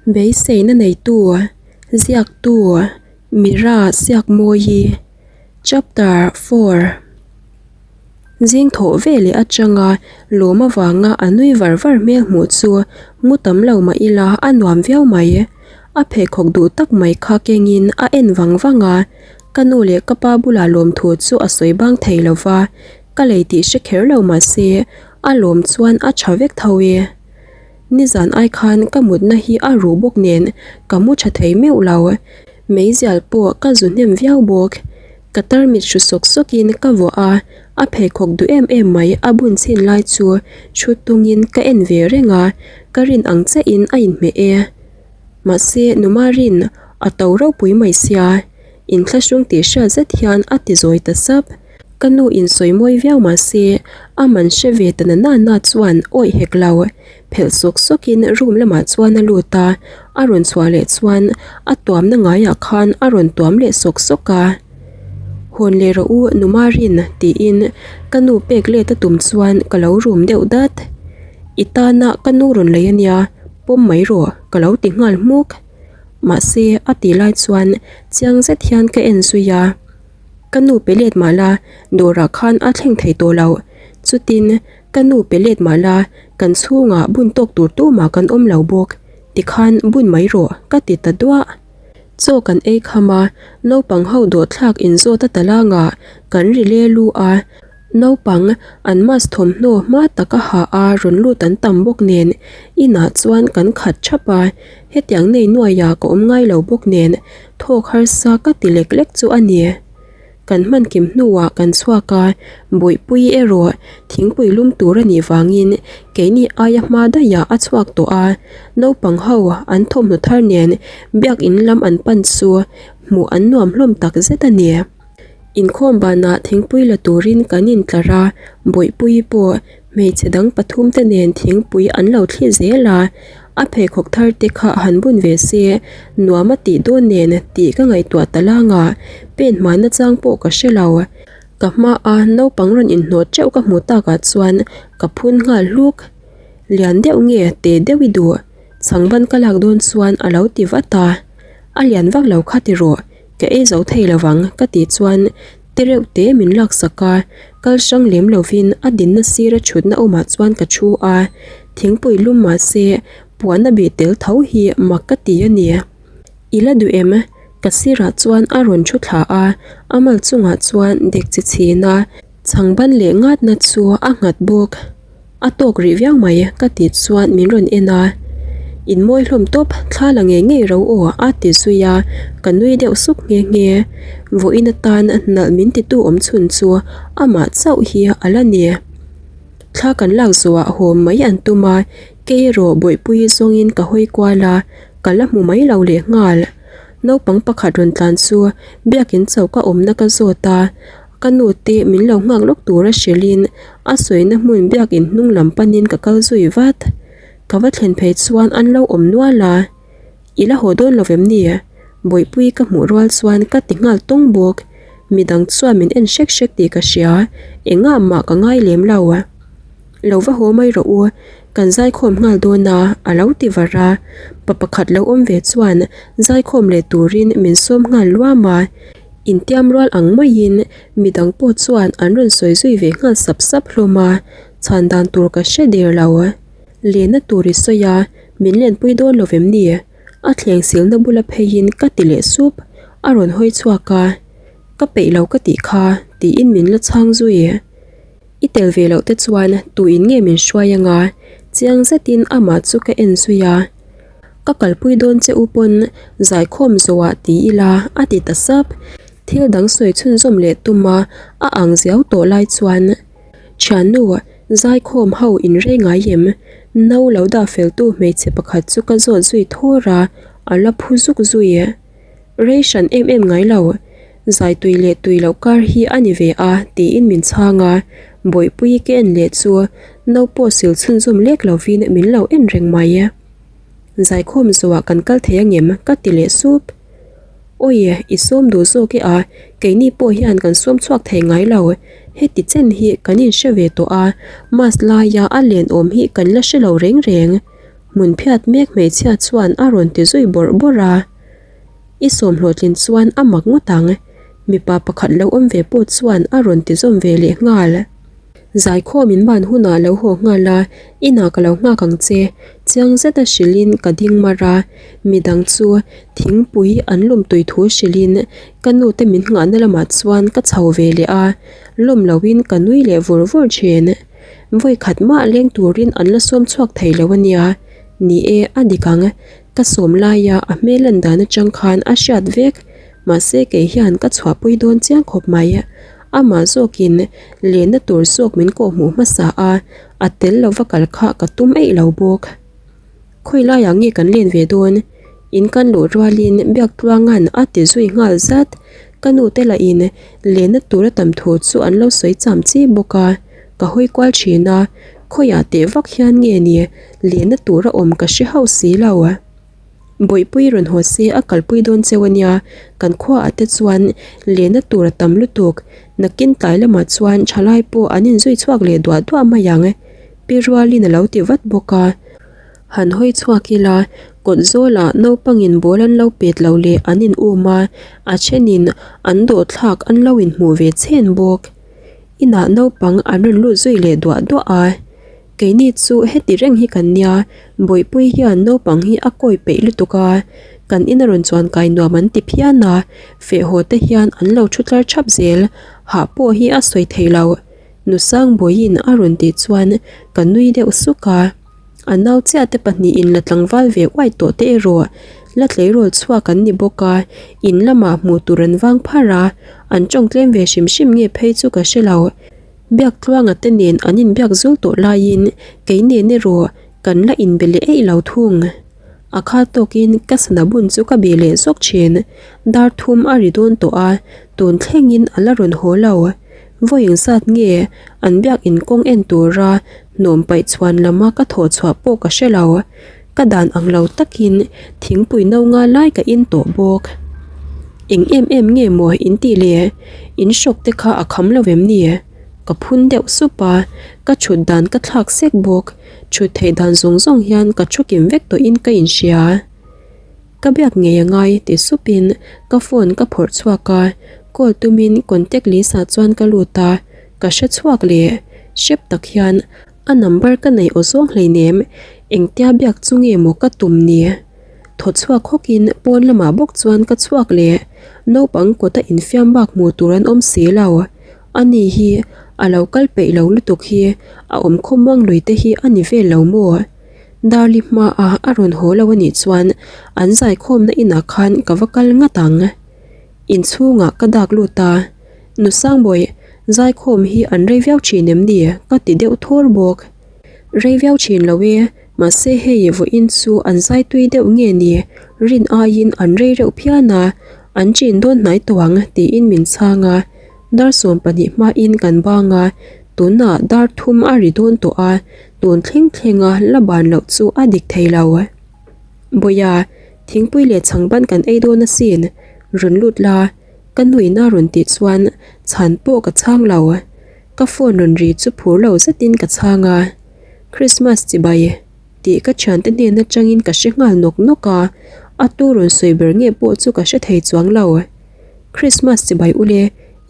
Beiseina neitu, ziaktu, Mira Siakmawi, Chapter 4 Zing thawh veleh atanga lawm avanga a nui var var hmel hmuh chu mu tam lo mah ila a nuam viau mai. A pheikhawk duh tak mai kha kengin a en vang vang a, ka nu leh ka pa bulah lawmthu chu a sawi bang thei lo va, ka lei tih hre kher lo mah se a lawm chuan a tha vek tho e. Nizan ai khan ka mutna hi a ruh bawk nen ka mu tha thei meuh lo. Meizial pawh ka zu hnem viau bawk. Ka tarmit hru sawk sawkin ka vuah a, a pheikhawk duh em em mai a bun chhin lai chu thu tungin ka en ve reng a, ka rin ang chiahin a inhmeh e. Mahse Numarin a to ropui mai sia. Inthlahrung tih hriat zet hian a ti zawi ta sap. Ka nu in sawi mawi viau mah se, a man hre ve ta na na na chuan awih hek lo. Phelh sawk sawk in room lamah chuan a lut a, a rawn chhuah leh chuan a tuamna ngaiah khan a rawn tuam leh sawk sawk a. Hawn leh rawh u Numarin tiin ka nu pek let a tum chuan ka lo rum deuh dat. I tana ka nu rawn lei ania, pawm mai rawh ka lo ti nghal hmuk. Mahse a tih lai chuan chiang zet hian ka en zui a, ka nu pe let mah la dawrah khan a thleng thei tawh lo, chutin ka nu pe let mah la kan chhungah bun tawk tur tumah kan awm lo bawk tikhan bun mai rawh ka ti ta duah. Chaw kan ei kham a, naupang ho dawhthlak inzawt a talangah kan ri le lu a, Naupang, an mask thawmhnaw hma taka ha a rawn lut an tam bawk nen inah chuan kan khat thap a, hetiang nei nuaia ka awm ngai lo bawk nen thawk harsa ka ti lek lek chu a ni. Kan hman kim hnuah kan chhuak a, Bawihpui erawh thingpui lum tur a nih vangin keini aia hma daihah a chhuak tawh a, naupang ho an thawmhnaw thar nen biakin lam an pan chu hmuh an nuam hlawm tak zet a ni. Inkhawm banah thingpui la turin kan intlar a, Bawihpuii pawh hmeichhe dang pathum te nen thingpui an lo thli zel a, a pheikhawk thar te kha han bun ve se nuam a tih dawn nen tih ka ngaihtuah ta lang a, pen hmanna chang pawh ka hre lo. Ka hmaa naupang rawn inhnawh teuh ka hmuh takah chuan ka phun nghal hluk. Lian deuh nge te deuh i duh? Chhangban ka lak dawn chuan a lo ti vat a, a lian vak lo kha ti rawh. Ka ei zo thei lo vang ka tih chuan te reuh te min laksak a, kal hrang lem lovin a dinna sira thutna awmah chuan ka thu a, thingpui lum mah se puan a bih tel tho hi mak ka ti a ni. I la duh em? Ka sirah chuan a rawn thu thla a, a mal chungah chuan dek chi chhin a, chhangban leh ngatna chu a nghat bawk. A tawk rih viau mai ka tih chuan min rawn en a, In mawi hlawm tawp, thla la ngei ngei ro aw a ti zui a, ka nui deuh suk nghe nghe. Vawiin atan nalh min titu awm chhun chu amah chauh hi a la ni. Thla kan lak zawhah haw mai an tum a, kei erawh bawihpui zawngin ka hawi kual a, ka la hmu mai lo lehnghal. Naupang pakhat rawn tlan chu biakin choka awmna ka zawt a, Ka nu te min lo nghak lawk tura hrilhin a sawina hmun biakin hnung lam panin ka kal zui vat. Ka va thlen phei chuan an lo awm nual a, I la haw dawn lo vem ni? Bawihpui ka hmuh rual chuan ka ti nghal tawng bawk. Midang chuan min en hrek hrek tih ka hria, engah mah ka ngai lem lo. Lo va haw mai rawh u, kan zaikhawm nghal dawn a, a lo ti var a. Pa pakhat lo awm ve chuan zaikhawm leh turin min sawm nghal luam a. Intiam rual ang maiin midang pawh chuan an rawn sawi zui ve nghal sap sap hlawm a, chhan dan tur ka hre der lo. Lehna tur i sawi a, min lenpui dawn lo vem ni? A thleng silna bula pheiin ka ti leh sup, a rawn hawi chhuak a, Ka peih lo ka tih kha tiin min la chhang zui. I tel ve loh te chuan tuin nge min hruai anga? Chiang zetin amah chu ka en zui a. Ka kalpui dawn che u pawn zaikhawm zawhah ti ila a ti ta sap. Thil dang sawi chhunzawm leh tum a a ang ziau tawh lai chuan Thiannu zaikhawm ho in rei ngai em? No lo dah feltu hmeichhe pakhat chu ka zawt zui thawr a, a la phu zuk zui. Rei hran em em ngai lo, zai tui leh tui loh kar hi a ni ve a tiin min chhang a, Bawihpuii ka en leh chu no pawh sil chhunzawm lek lovin min lo en reng mai. Zaikhawm zawhah kan kal thei angem ka ti leh sup. Awi, i sawm duh zawk e a, keini pawh hian kan sawm chhuak thei ngai lo, heti chen hi kan inhre ve tawh a, mask laia a len awm hi kan la hre lo reng reng. Hmun phiat mek hmeichhia chuan a rawn ti zui bawrh bawrh a. I sawm hlawhtlin chuan a mak ngawt ang, mipa pakhat lo awm ve pawh chuan a rawn ti zawm ve leh nghal. Zaikhawm in ban hunah lo haw nghal a, inah ka lo nghak ang che, chiang zeta hrilhin ka ding mar a, midang chu thingpui an lawm tui thu hrilhin ka nu te min nghahna lamah chuan ka chho ve leh a, lawm loin ka nui leh vur vur thin. Vawi khat mah leng turin an la sawm chhuak thei lo a nia, ni e a dik ang, ka sawm laia a hmel lan dan atang khan a hriat vek, mahse kei hian ka chhuahpui dawn chiang khawp mai. Amah zawkin lenna tur zawk min kawhhmuh hmasa a, a tel lova kal kha ka tum eih lo bawk. Khawi laiah nge kan len ve dawn? In kan luh rualin Biaktluanga'n a ti zui nghal zat. Ka nu te lahin lenna tur a tam thu chu an lo sawi cham chi bawk a, ka hawi kual thin a, khawiah teh vak hian nge ni lenna tur a awm ka hre hauh si lo. Bawihpui rawn haw se a kalpui dawn cheu a nia, kan khuaah te chuan lenna tur a tam lutuk, nakin tlai lamah chuan thalai pawh an inzui chhuak leh duah duah mai ang, Pi Rualin a lo ti vat bawk a. Han hawi chhuak ila, kawt zawlah naupangin ball an lo pet lo leh an in um a, a thenin an dawhthlak an lo inhmuh ve chhen bawk. Inah naupang an rawn lut zui leh duah duah a. Keini chu heti reng hi kan nia, Bawihpui hian naupang hi a kawi peih lutuk a, kan ina rawn chuan kai nuam an ti phian a, feh haw te hian an lo thu tlar thap zel, hah pawh hi a sawi thei lo. Nusangbawiin a rawn tih chuan ka nui deuh suk a, a nau chiah te pahnihin la tlangval ve uai tawh te erawh la tleirawl chhuak an ni bawk a, in lamah hmuh tur an vang phar a, an tawng tlem ve hrim hrim nge phei chu ka hre lo. Biaktluanga te nen an inbiak zul tawh laiin kei nen erawh kan la inbe leh eih lo thung. A kha tawkin ka sana bun chu ka bih leh zawk thin. Dar thum a ri dawn tawh a, tun thlengin a la rawn haw lo. Vawi engzat nge an biak inkawng en tura hnawm paih chhuan lama ka thawh chhuah pawh ka hre lo. Ka dan ang lo takin thingpui no nga lai ka in tawh bawk. Eng em em nge maw in tih le? In hrawk te kha a kham lo em ni? Ka phun deuh sup a, ka thut dan ka thlak sek bawk. Thut theih dan zawng zawng hian ka thu kim vek tawhin ka inhria. Ka biak ngei a ngai ti supin ka phone ka phawrh chhuak a, call tumin contact list ah chuan ka lut a, ka hre chhuak leh hrep tak hian A number ka neih aw zawng hleinem, engtia biak chu nge maw ka tum ni? Thaw chhuak hawkin pawn lamah bawk chuan ka chhuak leh, naupang kawta infiam bak hmuh tur an awm si lo. Ani hi a lo kal peih lo lutuk hi a awm khawmuang lui te hi a ni vel lo maw? Darli hmaah a rawn haw lo anih chuan an zaikhawmna inah khan ka va kal ngat ang. Inchhungah ka dak lut a, Nu Sangbawi, zaikhawm hi an rei viau thin em ni? ka ti deuh thur bawk. Rei viau thin lo e, mahse hei vawiin chu an zai tui deuh nge ni? Rin aiin an rei reuh phian a, an chin dawn hnai tawh ang tiin min chhang a. Dar 12 hmain kan bang a, tunah dar thum a ri dawn tawh a, tun thleng thlenga la ban loh chu a dik thei lo. Bawia, thingpui leh chhangban kan ei dawn asin, rawn lut la, ka nuin a rawn tih chuan chhan pawh ka chhang lo. Ka phone rawn ri chu phur lo zetin ka chhang a, Christmas chibai tih ka thiante hnen atangin ka hre nghal nawk nawk a, a tu rawn sawi ber nge pawh chu ka hre thei chuang lo. Christmas chibai ule,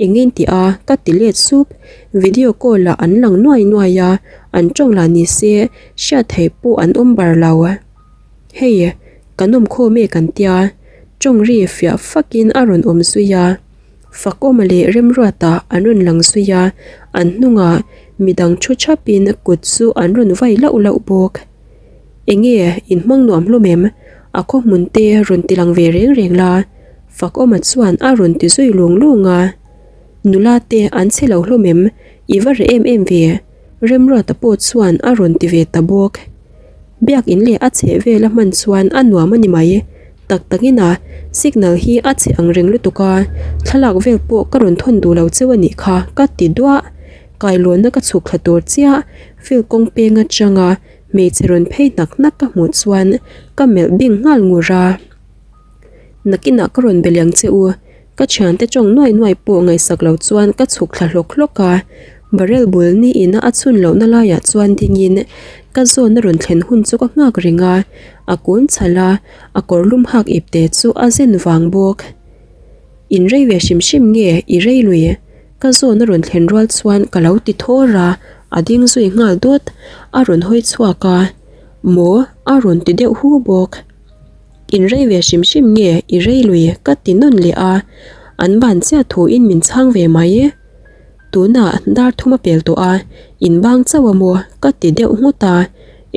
eng in tih a? ka ti let sup. Video call ah an lang nuai nuai a, an tawng lah ni se hriat theih pawh an awm bar lo. Hei, kan awm khawm e kan tia, tawng ri fiah fakin a rawn awm zui a. Fakawma leh Remruata an rawn lang zui a, an hnungah midang thu thapin kut chu an rawn vai lauh lauh bawk. Enge in hmang nuam hlawm em? A khaw hmun te rawn ti lang ve reng reng la, Fakawma chuan a rawn ti zui lung lung a. Nula te an chhe lo hlawm em? I va reh em em ve? Remruata pawh chuan a rawn ti ve ta bawk. Biak in leh a chheh vel a hman chuan a nuam a ni mai. Tak tak in a, signal hi a chhe ang reng lutuk a, thlalak vel pawh ka rawn thawn duh lo cheu a nih kha ka ti duah. Kailawnna ka chhuk thla tur chiah, field kawng peng atanga Hmeichhe rawn phei hnak hnak ka hmuh chuan ka melh bing nghal ngur a. Nakinah ka rawn be liang che u, ka thiante tawng nuai nuai pawh ngaihsak lo chuan ka chhuk thla hlawk hlawk a. Barrel bul ni ina a chhun lohna laiah chuan dingin ka zawn a rawn thlen hun chu ka nghak reng a, a kun chhalh a, a kawr lum hak ip te chu a zen vang bawk. In rei ve hrim hrim nge i rei lui? Ka zawn a rawn thlen rual chuan ka lo ti thawr a, a ding zui nghal dawt, a rawn hawi chhuak a, Maw? a rawn ti deuh hu bawk. In rei ve hrim hrim nge i rei lui? ka ti nawn leh a, an ban chiah thuin min chhang ve mai. Tunah dar thum a pel tawh a, in bang chauh a maw? ka ti deuh nghut a,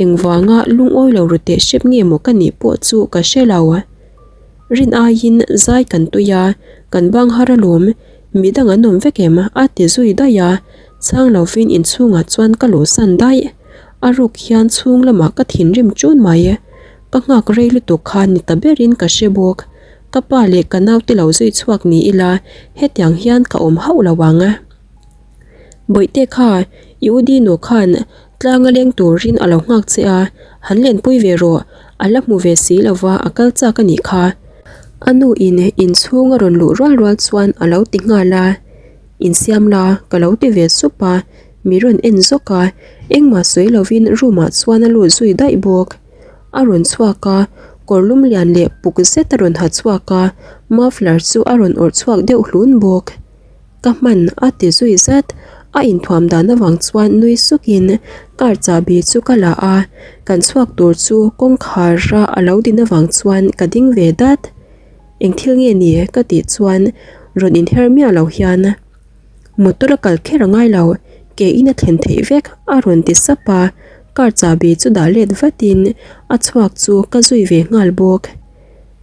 engvanga lungawi lo ru teh hrep nge maw ka nih pawh chu ka hre lo. Rin aiin zai kan tui a, kan bang har alawm, mi dang an awm vek em? a ti zui daih a, chhang lovin inchhungah chuan ka luhsan daih. A ruk hian chhung lamah ka thinrim ṭun mai. Ka nghak rei lutuk kha ni ta berin ka hre bawk. Ka pa leh ka naute lo zui chhuak ni ila hetiang hian ka awm hauh lo ang. Bawihte kha, i u Dino khan tlanga leng turin a lo nghak che a, han lenpui ve rawh, a la hmu ve si lova a kal chak a nih kha. A nu in inchhung a rawn luh rual rual chuan a lo ti nghal a, Insiam la, ka lo ti ve sup a, mi rawn en zawk a, engmah sawi lovin room ah chuan a lut zui daih bawk. A rawn chhuak a, kawr lum lian leh puk zet a rawn ha chhuak a, muffler chu a rawn awrh chhuak deuh hlun bawk. Ka hman a ti zui zat, a inthuam dan avang chuan nui sukin car chahbi chu ka la a, kan chhuak tur chu kawngkhar a a lo din avang chuan ka ding ve dat. Eng thil nge ni ka tih chuan rawn inher miah lo hian motor a kal kher a ngai lo, ke in a thlen theih vek a rawn ti sap a, car chahbi chu dah let vatin a chhuak chu ka zui ve nghal bawk.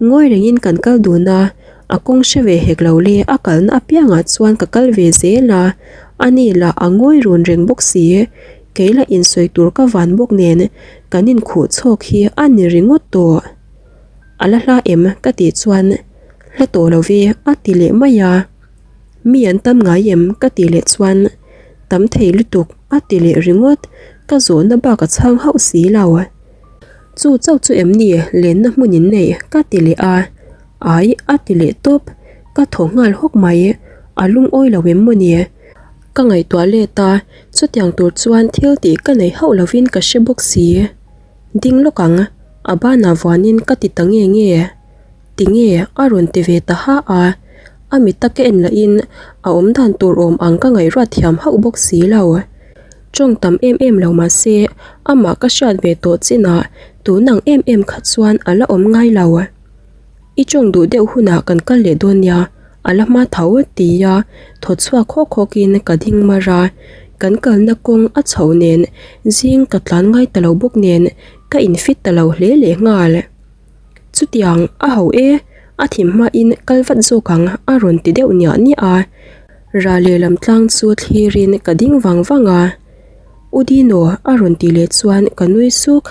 Ngawi rengin kan kal dun a, a kawng hre ve hek lo le a kalna apiangah chuan ka kal ve zel a, ani lah a ngawi run reng bawk si, kei lah insawi tur ka van bawk nen kan inkhuh chhawk hi a ni ringawt tawh. A la hla em? ka tih chuan hla tawh lo ve a ti leh mai a, mi an tam ngai em? ka tih leh chuan tam thei lutuk a ti leh ringawt, ka zawhna bak a chhang hauh si lo. Chu chauh chu em ni lenna hmun in nei ka ti leh a, ai a ti leh tawp, ka thaw nghal hawk mai, a lungawi lo em maw ni? Ka ngaihtuah let a, chutiang tur chuan thil tih ka nei hauh lovin ka hre bawk si. Ding lawk ang, a banah vuanin ka ti ta nge nge. Tinge a rawn ti ve ta ha a, a mit a ka en lahin a awm dan tur awm ang ka ngaihruat thiam hauh bawk si lo. Tawng tam em em lo mah se, amah ka hriat ve tawh chinah tun ang em em kha chuan a la awm ngai lo. I tawng duh deuh hunah kan kal leh dawn nia, a la hma tho tia thaw chhuak hawk hawkin ka ding mar a, kan kalna kawng a chhoh nen zing ka tlan ngai ta lo bawk nen ka infit ta lo hle leh nghal. Chutiang a ho e, a thim hmain kal vat zawk ang a rawn ti deuh niah niah a, Ra lehlam tlang chu thlirin ka ding vang vang a, U Dino a rawn tih leh chuan ka nui suk.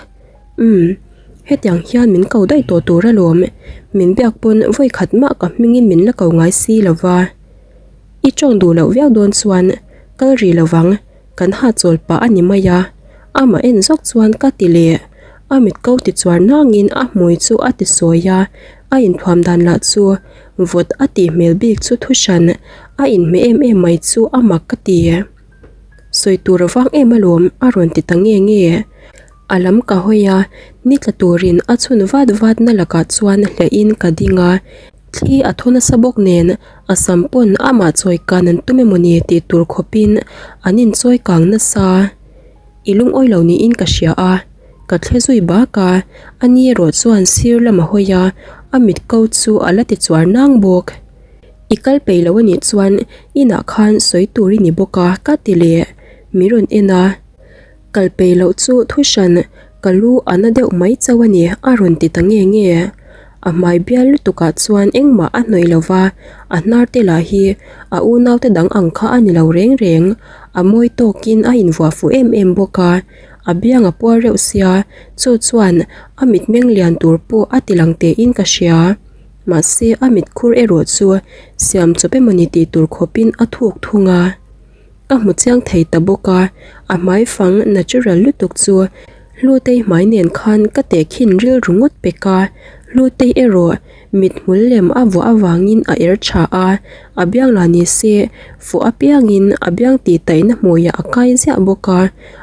Umm, hetiang hian min ko daih tawh tur alawm, min biak pawn vawi khat mah ka hmingin min la ko ngai si lo va. I tawng duh loh viau dawn chuan kal rih lo vang. Kan hahchawl pah a ni mai a, amah en zawk chuan ka ti leh. A mit ko ti chuar nangin a hmui chu a ti sawi a, a inthuam dan lah chu vawt a tih hmel bik chu thu hran a inhmeh em em mai chu a mak ka ti. Sawi tur a vang em alawm a rawn ti ta nge nge. A lam ka hawi a, ni tla turin a chhun vat vat na lakah chuan hliahin ka ding a. Thli a thaw nasa bawk nen a sam pawn amah chawi kan an tum emawni tih tur khawpin an inchawi kang nasa. I lungawi lo niin ka hria a, ka thle zui bak a, ani erawh chuan sir lam a hawi a, a mit ko chu a la ti chuar nang bawk. I kal peih lo anih chuan inah khan sawi tur i ni bawk a ka ti leh, mi rawn en a. Kal peih loh chu thu hran ka lu a na deuh mai chauh a ni a rawn ti ta nge nge. A hmai bial lutukah chuan engmah a hnawih lo va, a hnar te lah hi a unaute dang ang kha a ni lo reng reng. A mawi tawkin a invuah fuh em em bawk a, a biang a puar reuh sia, chu chuan a mitmeng lian tur pawh a ti lang tein ka hria. Mahse a mitkhur erawh chu siam chawp emawni tih tur khawpin a thuk thung a. Ka hmu chiang thei ta bawk a, a hmai fang natural lutuk chu Hlutei hmai nen khan ka tehkhin rilru ngawt pek a. Hlutei erawh mithmul lem a vuah avangin a er tha a, a biang lah ni se fuh apiangin a biang tih taihna hmuiah a kai ziah bawk a,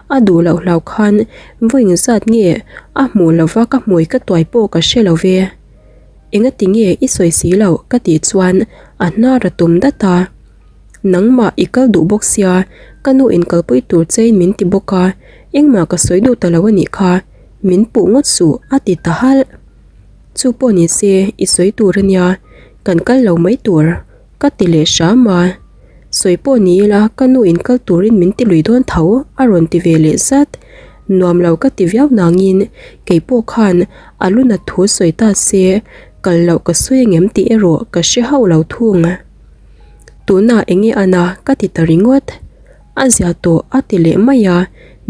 a duh loh hlau khan vawi engzat nge a hmuh lova ka hmui ka tuai pawh ka hre lo ve. Engati nge i sawi si loh ka tih chuan a hnar a tum dat a. Nangmah i kal duh bawk sia, ka nu in kalpui tur chein min ti bawk a, engmah ka sawi duh ta lo a nih kha, min puh ngawt suh a ti ta halh. Chu pawh ni se i sawi tur a nia, kan kal lo mai tur ka ti leh hram a. Sawi pawh ni ila ka nu in kal turin min ti lui dawn tho a rawn ti ve leh zat. Nuam lo ka ti viau nangin kei pawh khan a lu nat thu sawi ta se kal loh ka sawi angem tih erawh ka hre hauh lo thung. Tunah eng nge ana ka ti ta ringawt. A zia tawh a ti leh mai a,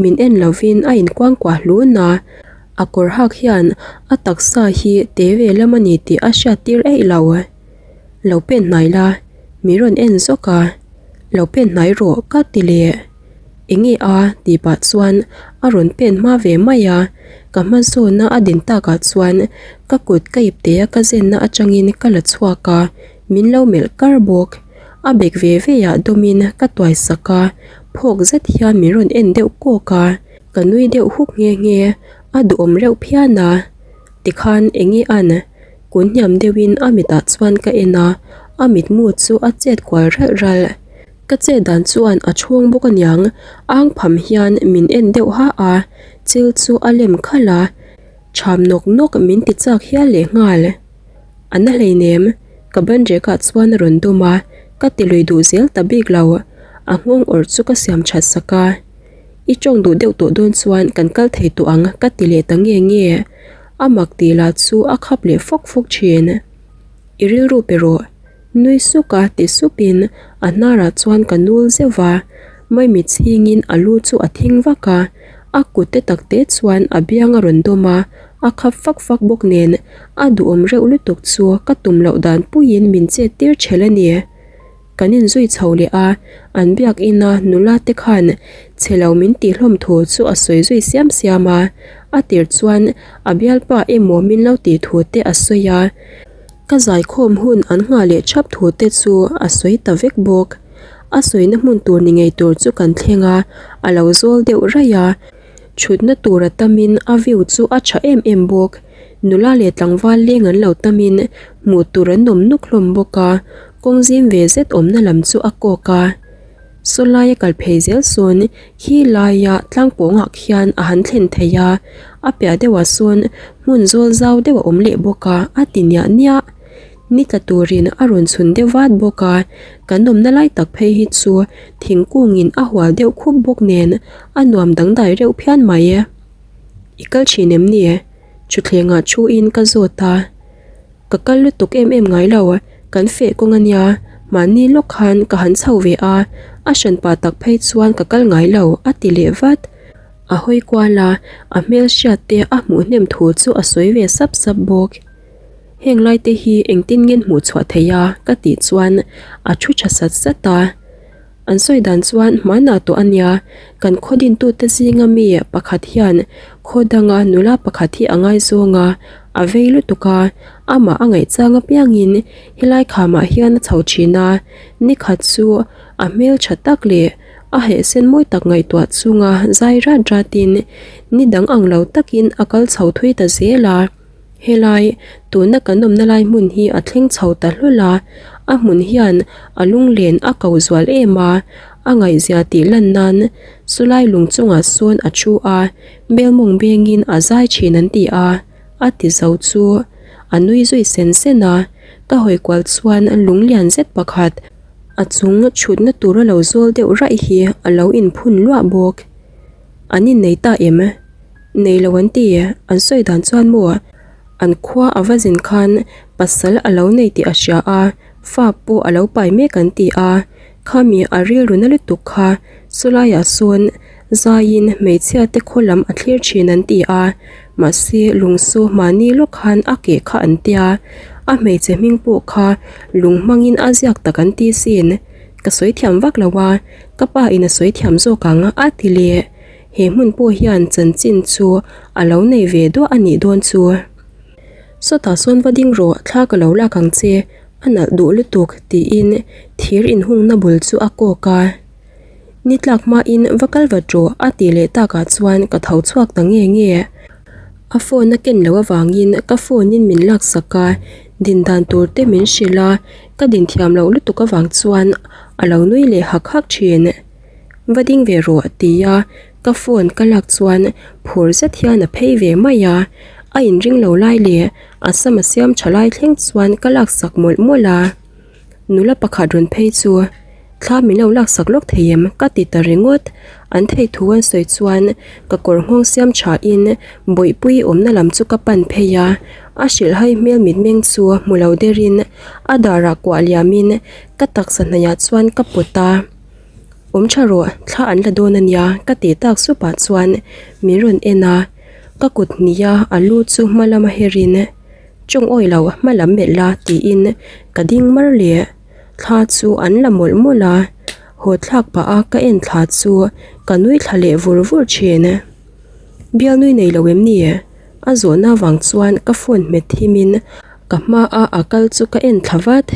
min en lovin a inkuangkuah hlun a, a kawr hak hian a taksa hi te ve lam a ni tih a hriat tir eih lo. Lo pen hnai la, min rawn en zawk a, lo pen hnai rawh ka ti leh. Eng nge a tih pah chuan a rawn pen hma ve mai a, ka hma zawna a din takah chuan ka kut ka ip te a ka zenna atangin ka la chhuak a. Min lo melh kar bawk. A bek ve ve ah dawmin ka tuai sak a, phawk zet hian min rawn en deuh kawk a. Ka nui deuh huk nghe nghe, a duhawm reuh phian a. Tikhan eng nge an? Kun hniam deuhin a mitah chuan ka en a, a mitmu chu a chet kual ralh ralh. Ka chet dan chuan a chhung bawk aniang, ang pham hian min en deuh ha a, chil chu a lem khalh a, cham nawk nawk min ti chak hial leh nghal. A na hleinem, ka ban rekah chuan a rawn dawm a, ka ti lui duh zel ta bik lo. A nghawng awrh chu ka siam that sak a. I tawng duh deuh tawh dawn chuan kan kal thei tawh ang ka ti leh ta nge nge. A mak tih lah chu a khap leh fawk fawk thin. I rilru pe rawh. Nui suk a ti supin a hnarah chuan ka nul zeuh va, maimit chhingin a lu chu a thing vak a, a kut te tak te chuan a biang a rawn dawm a, a khap fak fak bawk nen a duhawm reuh lutuk chu ka tum loh dan puiin min chet tir ṭhelh a ni. Kan inzui chho leh a, an biak ina nula te khan chhe lo min tih hlawm thu chu a sawi zui siam siam a, a tir chuan a bialpa emaw min lo tih thu te a sawi a. Ka zaikhawm hun an nghah leh thap thu te chu a sawi ta vek bawk. A sawina hmun tur ni ngei tur chu kan thleng a, a lo zawl deuh raih a. Thutna tur a tamin a view chu a tha em em bawk. Nula leh tlangval leng an lo tamin hmuh tur an awm nuk hlawm bawk a, kawng zim ve zet awmna lam chu a kawk a. Saw laia kal phei zel sawn khi laia tlang pawngah khian a han thlen thei a, a piah deuhah sawn hmun zawl zau deuh a awm leh bawk a, a ti niah niah. Ni tla turin a rawn chhun deuh vat bawk a, kan awmna lai tak phei hi chu thingkungin a hual deuh khup bawk nen a nuam dangdai reuh phian mai. I kal thin em ni? Thutthlengah thuin ka zawt a. Ka kal lutuk em em ngai lo, kan feh kawng a nia, mahni lawk khan ka han chho ve a, a hran pah tak phei chuan ka kal ngai lo a ti leh vat. A hawi kual a, a hmel hriat te a hmuh hnem thu chu a sawi ve sap sap bawk. Heng lai te hi engtin ngen hmuh chhuah theih a ka tih chuan a thu tha sat sat a. An sawi dan chuan hmanah tawh a nia, kan khaw dintute zinga mi pakhat hian khaw danga nula pakhat hi a ngaizawng a, a vei lutuk a, amah a ngaihchang apiangin helai khamah hian a chho thin a, nikhat chu a hmel tha tak leh a hehsen mawi tak ngaihtuah chunga zai rat ratin ni dang ang lo takin a kal chho thui ta zel a. Helai, tuna kan awmna lai hmun hi a thleng chho ta hlawlh a, a hmun hian a lunglen a ko zual em a, a ngaihzia tih lan nan sawlai lung chungah sawn a thu a, belmawng bengin a zai thin an ti a, a ti zo chu a nui zui sen sen a, ka hawi kual chuan lung lian zet pakhat a chung chhutna tur a lo zawl deuh raih hi a lo inphun luah bawk. An innei ta em? Nei lo an ti, an sawi dan chuan maw an khua a va zin khan pasal a lo nei tih a hria a, fa pawh a lo pai mek an ti a, khami a rilru na lutuk kha sawlaiah sawn zaiin hmeichhia te khaw lam a thlir thin an ti a, mahse lungsaw mahni lawk khan a keh kha an tia, a hmeichhe hming pawh kha lung hmangin a ziak tak an ti sin, ka sawi thiam vak lo a, ka pa in a sawi thiam zawk ang a ti leh. He hmun pawh hian chanchin chu a lo nei ve duah a nih dawn chu. Sawtah sawn va ding rawh, thla ka lo lak ang che, a nalh duh lutuk, tiin thir inhungna bul chu a kawk a. Ni tlak hmain va kal vat rawh, a tih leh takah chuan ka tho chhuak ta nge nge. A phone a ken loh avangin ka phone in min laksak a, din dan tur te min hrilh a, ka din thiam loh lutuk avang chuan a lo nui leh hak hak thin. Va ding ve rawh tia ka phone ka lak chuan phur zet hian a phei ve mai a, a inring lo lai leh a sam a siam tha lai thleng chuan ka laksak mawlh mawlh a. Nula pakhat rawn phei chu thla min lo laksak lawk thei em ka ti ta ringawt, an thei thu an sawi chuan ka kawr nghawng siam tha in bawihpui awmna lam chu ka pan phei a, a hrilhhai hmel mitmeng chu hmu lo der in a dar ah kuah liam in ka taksa hnaih ah chuan ka pawt a. Awm tha rawh, thla an la dawn a nia ka tih tak sup ah chuan min rawn en a, ka kut hnih a a lu chu hma lama her in tawng awi lo hma lam melh la tiin ka ding mar leh thla chu an la mawlh mawlh a, haw thlak pah a ka en thla chu ka nui thla leh vur vur thin. Bialnui nei lo em ni? A zawhna vang chuan ka phone hmet thim in ka hma a a kal chu ka en thla vat.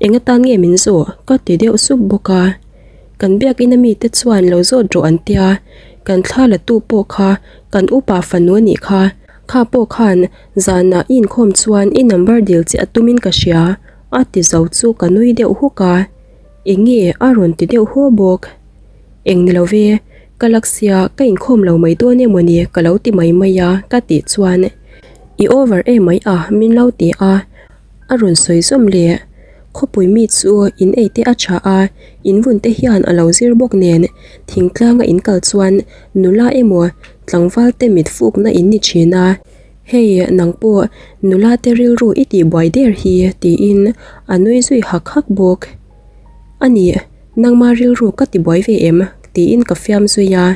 Eng atan nge min zawh? Ka ti deuh sup bawk a. Kan biakina mite chuan lo zawt rawh an tia, kan thla la tu pawh kha kan upa fanu a nih kha. Kha pawh khan zanah i inkhawm chuan i number dil che a tumin ka hria, a ti zo chu ka nui deuh huk a. Eng nge a rawn ti deuh haw bawk. Eng ni lo ve, ka laksia ka inkhawm lo mai dawn emaw ni ka lo ti mai mai a ka tih chuan i over em mai a min lo ti a. A rawn sawi zawm leh, Khawpui mi chu in ei te a tha a, in vun te hian a lo zir bawk nen thingtlanga in kal chuan nula emaw tlangval te mit fukna in ni thin a, hei nang pawh nula te rilru i tih buai der hi tiin a nui zui hak hak bawk. A nih, nangma rilru ka ti buai ve em? tiin ka fiam zui a,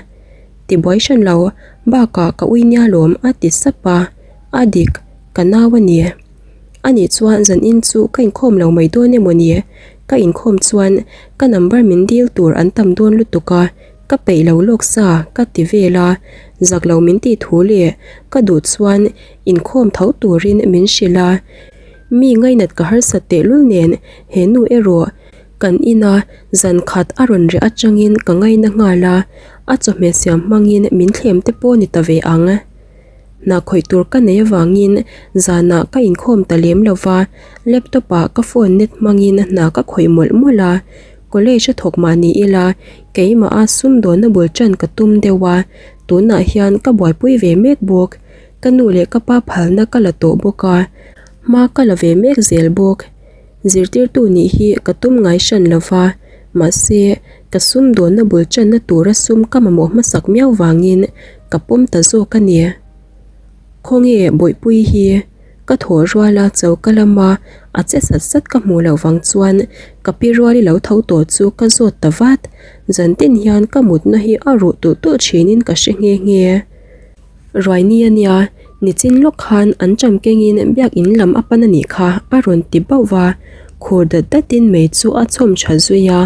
Ti buai hran lo, bakah ka ui nia lawm a ti sap a, a dik, ka nau a ni. Anih chuan zanin chu ka inkhawm lo mai dawn emaw ni? Ka inkhawm chuan ka number min dil tur an tam dawn lutuk a, ka peih lo lawk sa ka ti vel a, zak lo min tih thu leh ka duh chuan inkhawm tho turin min hrilh a. Mi ngainat ka harsat tehlul nen he nu erawh kan ina zan khat a rawn reh atangin ka ngaina nghal a, a chawhmeh siam hmangin min thlem te pawh ni ta ve ang. Hna khawih tur ka nei avangin zanah ka inkhawm ta lem lo va, laptop ah ka phone net hmangin hna ka khawih mawlh mawlh a, college a thawk mah ni ila keimah a sumdawnna bul tan ka tum deuh a, tunah hian ka buaipui ve mek bawk, ka nu leh ka pa phalna ka la tawh bawk a, hma ka la ve mek zel bawk. Zirtirtu nih hi ka tum ngai hran lo va, mahse, ka sumdawnna bul tanna tura sum ka mamawh hmasak miau vangin ka pawm ta zawk a ni. Khawnge Bawihpui hi ka thaw ruala choka lama a che sat sat ka hmuh loh vang chuan ka pi ruali lo tho tawh chu ka zawt ta vat. Zantin hian ka mutna hi a ruh tulh tulh thinin ka hre nghe nghe. Ruai ni a nia, nichin lawk khan an cham kengin biakin lam a pan a nih kha a rawn ti bauh va, khur dat datin mei chu a chhawm tha zui a,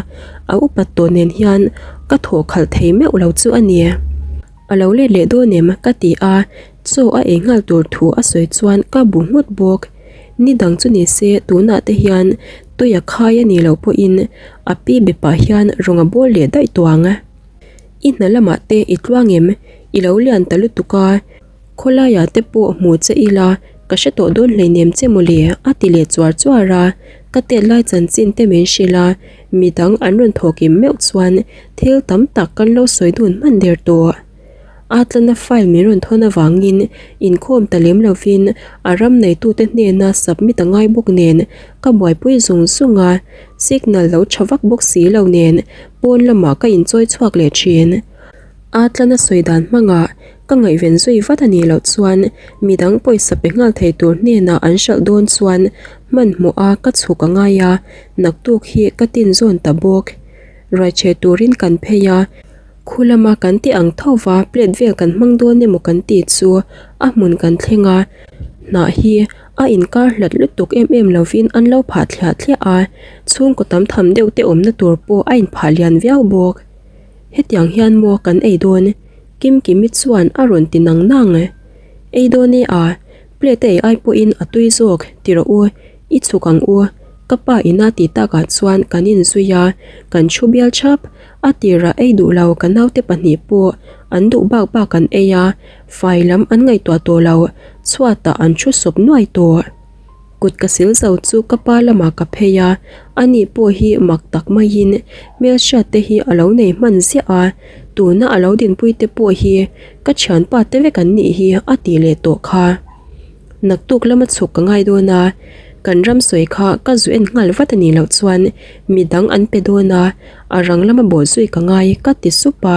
a upat tawh nen hian ka thawh khalh thei meuh lo chu a ni. A lo let leh dawn em? ka ti a, chaw a ei nghal tur thu a sawi chuan ka bu nghut bawk. Ni dang chu ni se tunah te hian tui a khai a nih loh pawhin a pi be pah hian rawng a bawl leh daih tuang. I hna lamah te i tluang em? I lo lian ta lutuk a, khawlaiah te pawh hmu che ila ka hre tawh dawn hleinem che mawle a ti leh chuar chuar a, ka tet lai chanchin te min hrilh a, midang an rawn thawkim meuh chuan thil tam tak kan lo sawi dun hman der tawh. A tlana file min rawn thawn avangin inkhawm ta lem lovin a ram neitute hnena submit a ngai bawk nen ka buaipui zung zung a, signal lo tha vak bawk si lo nen pawn lamah ka inchawi chhuak leh thin. A tlana sawi dan hmangah ka ngaihven zui vat a nih loh chuan midang pawisa pe nghal thei tur hnenah an hralh dawn chuan hmanhmawh a ka chhuk a ngai a, naktuk hi ka tin zawn ta bawk. Ruaichhe turin kan phei a. Khu lama kan ti ang tho va, plate vel kan hmang dawn emaw kan tih chu a hmun kan thleng a, hnah hi a inkar hlat lutuk em em lovin an lo phah thliah thliah a, chhungkaw tam tham deuh te awmna tur pawh a inphah lian viau bawk. Hetiang hian maw kan ei dawn? Kimkimi chuan a rawn ti nang nang. Ei dawn e a. Plate a ei ai pawhin a tui zawk ti rawh u, i chhuk ang u. Ka pa ina tih takah chuan kan inzui a, kan thu bial thap. A tirah ei duh lo ka naute pahnih pawh an duh bak bak an ei a, fai lam an ngaihtuah tawh lo, chhuatah an thu sawp nuai tawh. Kut ka sil zo chu ka pa lamah ka phei a, ani pawh hi mak tak maiin hmelhriat te hi a lo nei hman ziah a, tuna a lo dinpui te pawh hi ka thianpa te vek an nih hi a tih leh tawh kha. Naktuk lama chhuk ka ngai dawn a, kan ram sawi kha ka zu en nghal vat a nih loh chuan midang an pe dawn a, a rang lama bawh zui ka ngai ka ti sup a,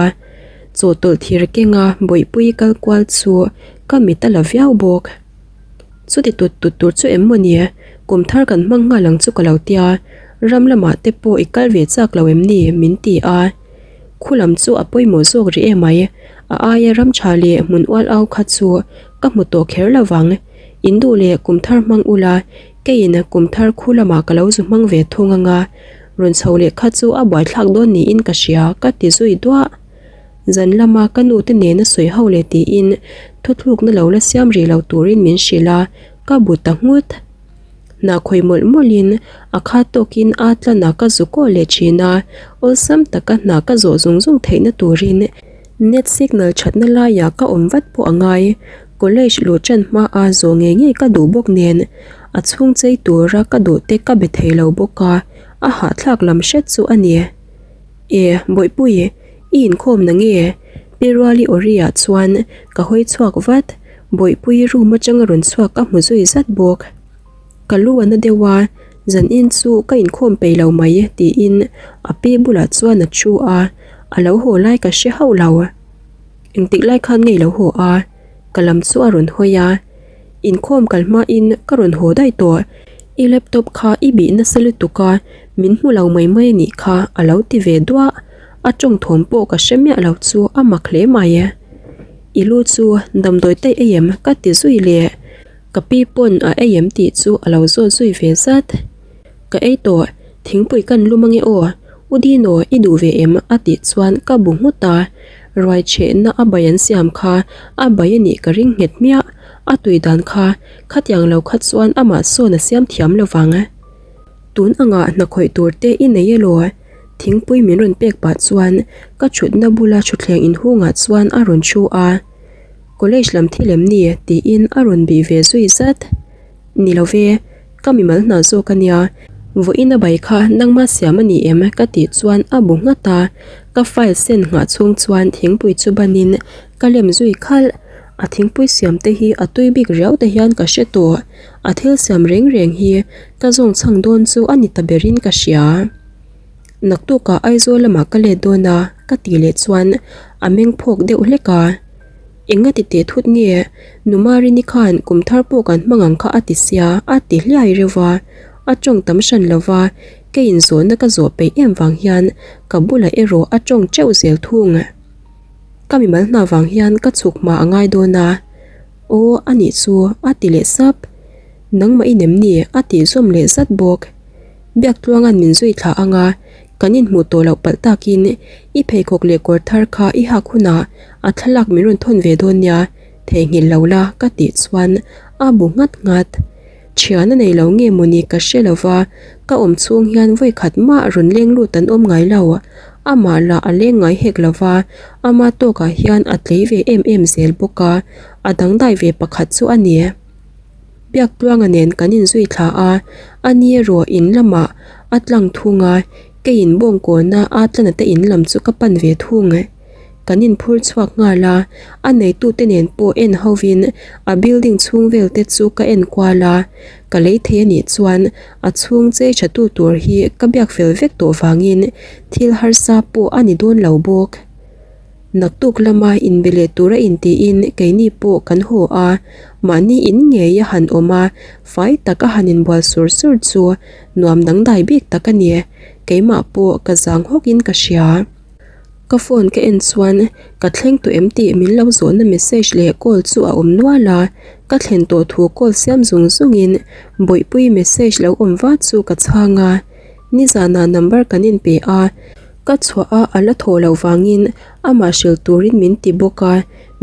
chawhtawlh thir kenga bawihpui kal kual chu ka mit a la viau bawk. Chuti tut tut tur chu em maw ni? Kum thar kan hmang nghal ang chu ka lo tia, ram lamah te pawh i kal ve chak lo em ni? min ti a. Khu lam chu a pawimawh zawk rih em mai, a aia ram tha leh hmun ual au kha chu ka hmu tawh kher lo vang. In duh leh kum thar hmang ula, keiin kum thar khu lamah ka lo zu hmang ve thung anga, rawn chho leh kha chu a buaithlak dawn niin ka hria ka ti zui duah. Zan lama ka nu te nena sawi ho leh tiin thuthlukna lo la siam rih lo turin min hrilh a, ka bu ta nghut. Hna khawi mawlh mawlhin a khat tawkin a tlanah ka zu kaw leh thin a, awlsam taka hna ka zawh zung zung theihna turin net signal thatna laiah ka awm vat pawh a ngai. College luh tan hmaa zawh ngei ngei ka duh bawk nen a chhung chei tura ka duh te ka be thei lo bawk a, a hahthlak lam hret chu a ni. E, Bawihpui, i inkhawm na nge? Pi Ruali Ori-ah chuan ka hawi chhuak vat, Bawihpui room atanga rawn chhuak ka hmu zui zat bawk. Ka lu a na deuh a, zanin chu ka inkhawm peih lo mai tiin a pi bulah chuan a thu a, a lo haw lai ka hre hauh lo. Engtik lai khan nge i lo haw a? Ka lam chu a rawn hawi a. Inkhawm kal hmain ka rawn haw daih tawh. I laptop kha i bih nasa lutuk a, min hmu lo mai mai anih kha a lo ti ve duah. A tawng thawm pawh ka hre miah lo chu a mak hle mai. I lu chu damdawi te ei em ka ti zui leh. Ka pi pawn a ei em tih chu a lo zawt zui ve zat. Ka ei tawh, thingpui kan lum ange aw, U Dino i duh ve em? a tih chuan ka bu nghut a, ruai chhehna a bai an siam kha a bai a nih ka ring nghet hmiah, a tui dan kha khatiang lo kha chuan amah sawn a siam thiam lo vang. Tun angah hna khawih tur te i nei elaw? Thingpui min rawn pek pah chuan ka thutna bula thutthleng inhungah chuan a rawn thu a, College lam thil em ni? tiin a rawn bih ve zui zat. Ni lo ve, ka mimal hna zawk a nia, vawiin a bai kha nangma siam a ni em ka tih chuan a bu nghat a, ka file sen nghah chhung chuan thingpui chu banin ka lem zui khalh, a thingpui siam te hi a tui bik riau te hian ka hre tawh, a thil siam reng reng hi ka zawng chhang dawn chu a ni ta berin ka hria. Naktukah Aizawl lamah ka let dawn a ka tih leh chuan a meng phawk deuh hlek a. Enga ti teh thut nge? Nu Marini khan kum thar pawh kan hmang ang kha a ti sia, a ti hliai reuh a. A tawng tam hran lo va, kei inzawhna ka zawh peih em vang hian ka bulah erawh a tawng teuh zel thung. Ka mimal hna vang hian ka chhuk hma a ngai dawn a. Aw, a nih chu, a ti leh sap. Nangmah i nem ni? a tih zawm leh zat bawk. Biaktluanga'n min zui thlah ang a, kan inhmuh tawh loh palh takin i pheikhawk leh kawr thar kha i hak hunah a thlalak min rawn thawn ve dawn nia, theihnghilh lo la ka tih chuan a bu nghat nghat. Thian a nei lo nge mawni ka hre lo va, ka awm chhung hian vawi khat mah rawn leng lut an awm ngai lo. Amah lah a leng ngai hek lo va, ama tawkah hian a tlei ve em em zel bawk a, a dangdai ve pakhat chu a ni. Biaktluanga nen kan inzui thla a, a ni erawh in lamah a tlang thung a, keiin bawngkawna a tlana te in lam chu ka pan ve thung. Kan inphur chhuak nghal a, a neitute nen pawh en hovin a building chhung vel te chu ka en kual a, ka lei thei a nih chuan a chhung chei tha tu tur hi ka biak fel vek tawh vangin thil harsa pawh a ni dawn lo bawk. Naktuk lama inbe leh tura intiin keini pawh kan haw a, mahni in ngei a han awm a, fai tak a han inbual sur sur chu nuam dangdai bik tak a ni. Keimah pawh ka zang hawkin ka hria. Ka phone ka en chuan ka thleng tawh em tih min lo zawhna message leh call chu a awm nual a, ka thlen tawh thu call siam zung zungin Bawihpui message lo awm vat chu ka chhang a, nizanah number kan inpe a, Ka chhuah a a la thaw loh vangin amah hrilh turin min ti bawk a,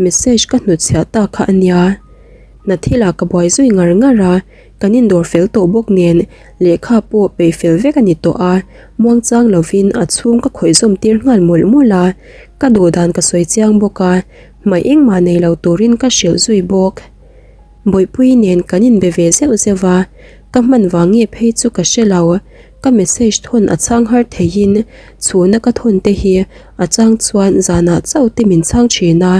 message ka hnutchhiah ta kha a nia. Hna thilah ka buai zui ngar ngar a, kan indawr fel tawh bawk nen lehkha pawh peih fel vek a ni tawh a, muangchang lovin a chhung ka khawih zawm tir nghal mawlh mawlh a, ka duh dan ka sawi chiang bawk a, hmaih engmah nei lo turin ka hrilh zui bawk. Bawihpui nen kan inbe ve zeuh zeuh a, ka hman vang nge phei chu ka hre lo. Ka message thawn a chhang har theihin chhuna ka thawn te hi a chang chuan zanah chauh te min chhang thin a.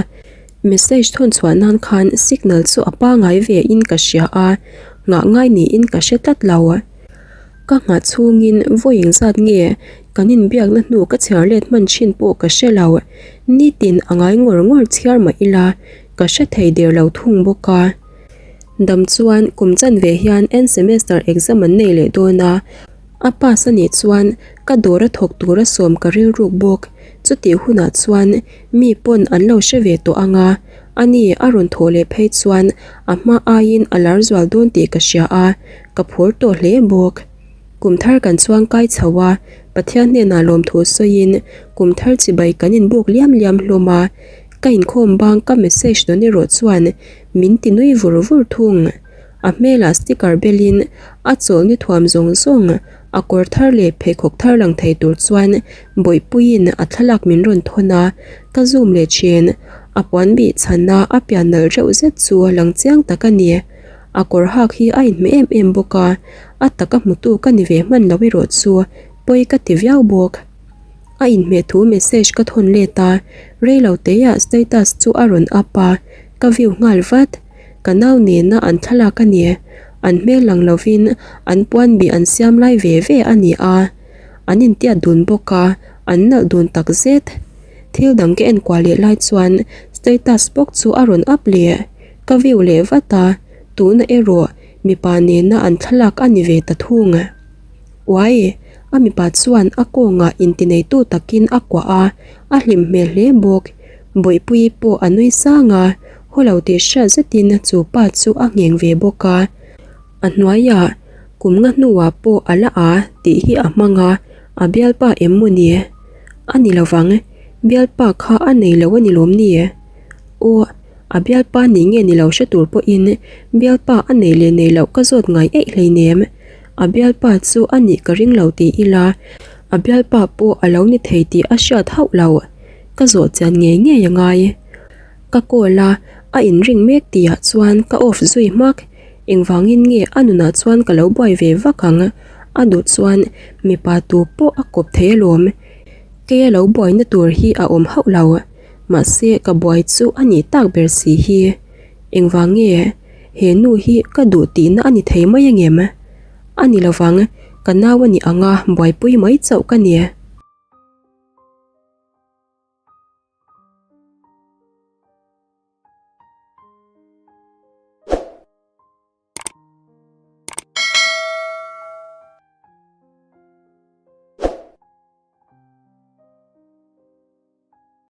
Message thawn chhuah nan khan signal chu a pangai ve in ka hria a, nghah ngai niin ka hre tlat lo. Ka nghah chhungin vawi engzat nge kan inbiakna hnu ka chhiar let hman thin pawh ka hre lo. Nitin a ngai ngawr ngawr chhiar mah ila Ka hre thei der lo thung bawk a. Dam chuan kum chanve hian end semester exam an nei leh dawn a, a pass a nih chuan ka dawr a thawk tura sawm ka rilruk bawk. Chutih hunah chuan mi pawn an lo hre ve tawh ang a, ani a rawn thawh leh phei chuan a hma aiin a lar zual dawn tih ka hria a, ka phur tawh hle bawk. Kum thar kan chuang kai chho a, Pathian hnenah lawmthu sawiin kum thar chibai kan inbuk liam liam hlawm a, Ka inkhawm bang ka message dawn erawh chuan min ti nui vur vur thung. A hmelah sticker belin a chawlhni thuam zawng zawng a kawr thar leh pheikhawk thar lang thei tur chuan bawihpuiin a thlalak min rawn thawn a, ka zoom leh thin. A puan bih chhana a pian nalh reuh zet chu lang chiang tak a ni. A kawr hak hi a inhmeh em em bawk a, a taka hmutu ka ni ve hman lo erawh chu pawi ka ti viau bawk. A inhmeh thu message ka thawn let a, reilo teiah status chu a rawn up a, ka view nghal vat. Ka nau nena an thlalak a ni, an hmel lang lovin an puan bih an siam lai ve ve a ni a, an intiat dun bawk a, an nalh dun tak zet. Thil dang ka enkuah leh lai chuan status bawk chu a rawn up leh, ka view leh vat a, tuna erawh mipa nena an thlalak a ni ve ta thung. Uai! A mipa chuan a kawngah intineitu takin a kuah a, a hlim hmel hle bawk. Bawihpuii pawh a nui sang a, haw lo tih hriat zetin chu pa chu a ngheng ve bawk a. A hnuaiah kum nga hnuah pawh a la a tih hi a hmang a, a bialpa em maw ni? A ni lovang, bialpa kha a nei lo a ni lawm ni? Aw. A bialpa nih nge ni lo hre tur pawhin bialpa a nei leh nei loh ka zawt ngai eih hleinem. A bialpa chu a nih ka ring lo ti ila, a bialpa pawh a lo ni thei tih a hriat hauh lo. Ka zawh chian ngei ngei a ngai. Ka call a, a inring mek tihah chuan ka off zui hmak. Engvangin nge a nunah chuan ka lo buai ve vak ang? A duh chuan mipa tu pawh a kawp thei alawm. Keia lo buaina tur hi a awm hauh lo. Mahse ka buai chu a nih tak ber si hi. Engvang nge he nu hi ka duh tihna a ni thei mai angem? A ni lovang, ka nau a ni ang a, buaipui mai chauh ka ni.